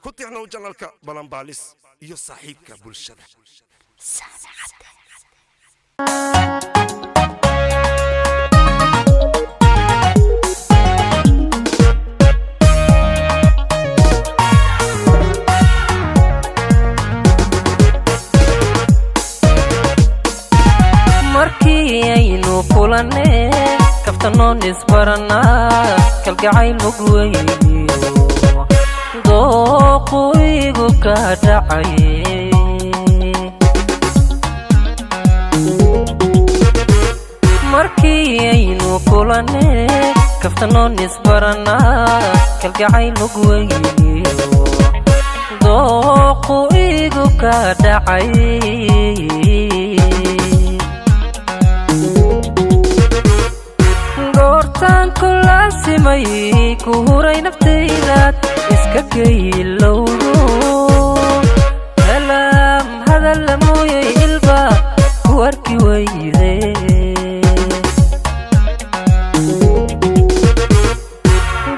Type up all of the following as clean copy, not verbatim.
Ku tixnow channelka Balanbaalis iyo saaxiibka bulshada. Markii aynu kulanne, kaftanoon isbarannaa, kalgacayl mugweyniyo dooqu igu ka dhacay. Markii aynu kulanne, kaftanoon isbarannaa, kalgacayl mugweyniyo dooqu igu ka dhacay. Goortaan kula simay, ku huray naftaydaad iska kaylowdo, kalaam hadalla mooyay ilba ku arki weyde.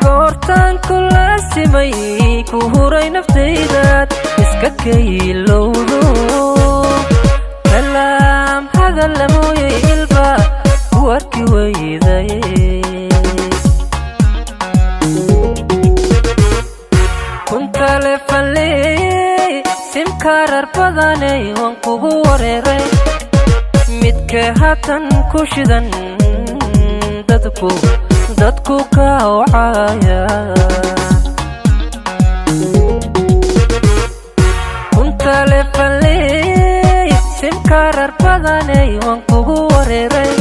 Goortaan kula simay, ku huray naftaydaad iska kaylowdo, kalaam hadalla mooyay ilba ku arki weyday. Kun taleefanley, simkaarar badanay, waan kugu wareeray. Midka haatan ku shidan, dadku ka wacaya. Kun taleefanley, simkaarar badanay, waan kugu wareeray.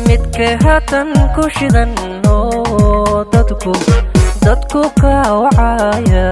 Midka haatan ku shidan oo dadku ka wacaya.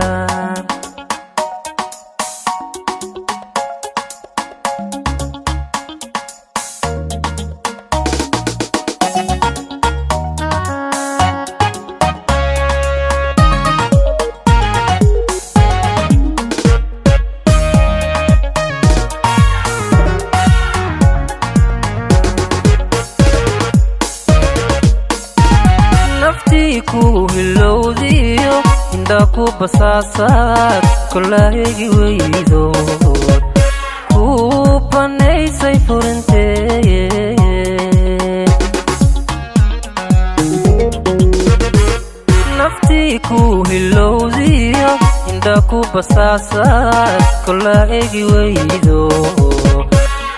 Naftii ku hilowdiyo indha ku basaasaad kolaegi weydood ku banaysay furintee. Naftii ku hilowdiyo indha ku basaasaad kolaegi weydo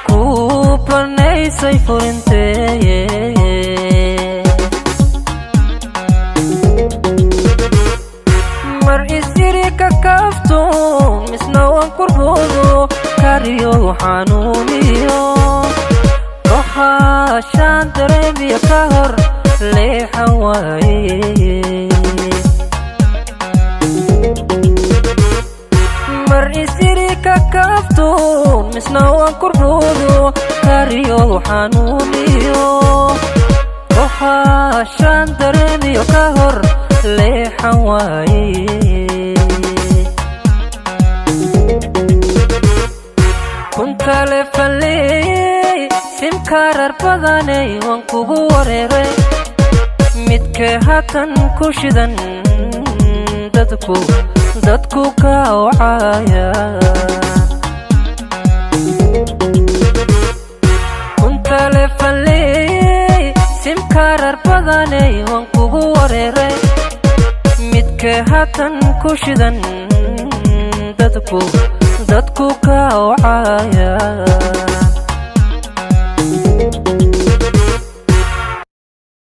ku banaysay furintee. Mar isiri ka kaaftoon, misna waan kurboodo, kariyo xanuuniyo koxaashaan dareemiyo ka hor leexan waaye. Mar isiri ka kaaftoon, misna waan kurboodo, kariyo xanuuniyo koxaashaan dareemiyo ka hor leexan waaye. Kun taleefanley, simkaarar badanay, waan kugu wareeray. Midka haatan ku shidan, dadku ka wacaya. Kun taleefanley, simkaarar badanay, waan kugu wareeray. Midka haatan ku shidan, dadku ka wacaya.